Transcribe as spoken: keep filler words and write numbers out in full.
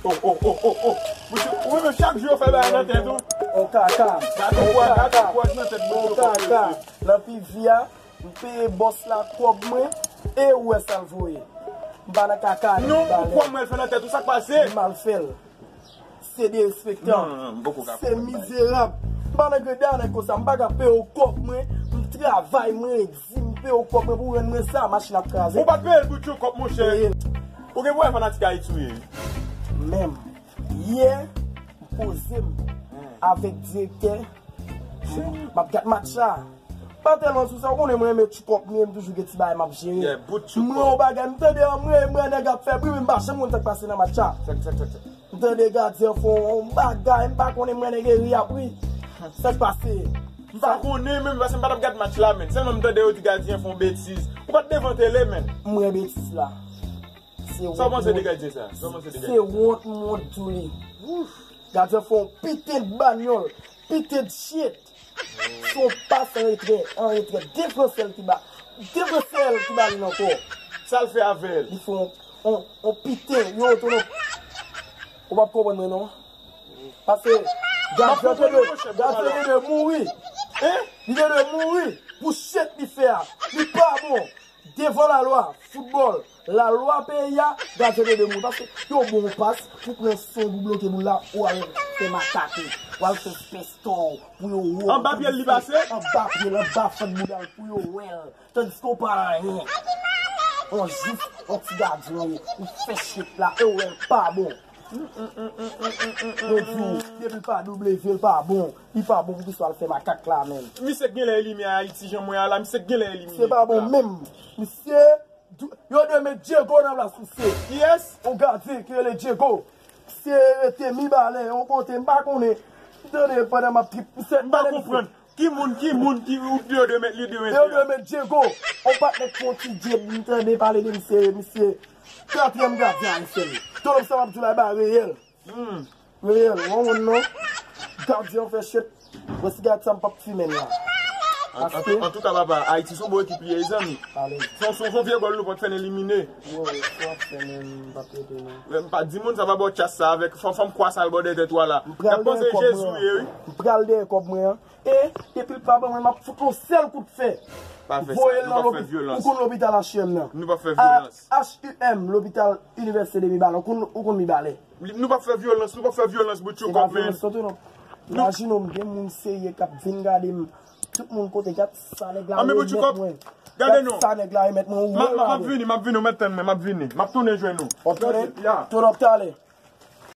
Oh, oh, oh, oh, oh. Bouchou, ou menm chak jou yo fè bagay nan tèt ou. On kaka. Gade on kaka. Gade on kaka nan tèt bouchou. On kaka. Nan pivi a, m peye bòs la kòb mwen, e ou wè sa l voye. M pa nan kaka. Non, ou kwè mwen fè nan tèt ou, sa k pase? M al fè l. Se derespektan. Non, non, non, m poko ka konprann bagay. Se mizerab. M pa nan greda nèg konsa, m pa ka peye w kòb mwen, m travay, m redi, m peye w kòb mwen pou w rann mwen sa, machin ap kraze. Ou pa t peye l bouchou kòb, monchè. Peye l. Ou gen pou wè fanatik Ayiti ou ye. Menm, yè, m poze m avèk direktè, m ap gad match la. Pa tèlman sou sa, ou konnen mwen renmen tchoukòp, men m toujou gen ti bagay m ap jere. Yeah, bout tchoukòp. M wè yon bagay, m tande, m wè, m wè nèg ap fè bri, men m pa janm konn sa k pase nan match la. Chak, chak, chak, chak. M tande gadyen fè yon bagay, m pa konnen, m wè nèg eri ap ri. Sa k pase? M pa konnen, men, paske m pa t ap gad match la, men. Sèlman m tande yo di gadyen fè yon betiz. Ou pa t devan tele, men. M wè betiz la. Se wont m wont. Sa w panse de gadyen sa? Sa w panse de gadyen sa? Se wont m wont tou li. Gadyen fè yon piten de banyòl, piten de shit. Se yon pas an retrè, an retrè. De fransèl ki ba, de fransèl ki ba li nan kò. Sa l fè avè l? Li fè yon, yon, yon piten, yon otono. Ou p ap konprann mwen non. Paske gadyen te dwe, gadyen te dwe mouri. Hein? Li te dwe mouri pou shit li fè a. Li pa bon. Devan lalwa, foutbòl, lalwa peyi a, gadyen te dwe mouri. Paske yo ba w pas pou pran son pou bloke boul la, ou al fè makak ou, ou al fè spèstò w pou yo wè w. Anba pye l li pase? Anba pye l, anba fant bouda l pou yo wè l. Tandiske w pa anyen. On jis, on ti gadyen w ye, ou fè shit la, e w wè l pa bon. Yo di w, depi l pa double V, l pa bon. Li pa bon pou ki sa l fè makak la menm. Misye k genlè elimine Ayiti jan mwen a la, misye k genlè elimine tout la. Misye pa bon menm. Misye, dou- yo dwe met Diego nan plas misye. Kiyès? On gadyen ki rele Diego. Misye rete Mibalè, yon kote, m pa konnen. M tande pandan m ap trip, misye. M pa konprann. Ki moun, ki moun ki ou yo dwe met, li dwe met? Yo dwe met Diego. On patnè k fè yon ti djed, m tande pale de misye, misye katriyèm gadyen ayisyen. Tout sa m ap di w la, e bagay reyèl. Hmm. Reyèl, w konprann non? Gadyen an fè shit. Mwen si gad sa m p ap fimen la. An, an, antouka papa, Ayiti se yon bon ekip li ye, zanmi. Alèz. Se yon, se yon, se yon vye gòl nou pòt fè n elimine. Yo, sa w ap fè menm, m p ap ede non. Men m pa di moun sa pa ba w chas sa avèk fò, fò m kwa sa l ba w dèyè tèt ou a la. M pral dèyè kòb mwen an. M pral dèyè kòb mwen an. E, depi l pa ban mwen, m ap fout yon sèl kout fè. Pa fè sa, nou p ap fè vyolans. Voye l nan lopi-, ou konn lopital H U M nan. Nou p ap fè vyolans. H U M, lopital Inivèsite de Mibalè. Ou konn, ou konn Mibalè. Nou p ap fè vyolans, nou p ap fè vyolans, bout yo kòb, men. Se pa vyolans non, non. Imajine w, m gen moun serye k ap vin gade m. Tout moun kote, gad sa nèg la remèt mwen. Gade non. Gad sa nèg la remèt mwen, ou wè l pa bon. M ap vini, m ap vini, ou mèt tann mwen, m ap vini. M ap tounen jwenn ou. W ap tounen? Ya. Tout ap talè.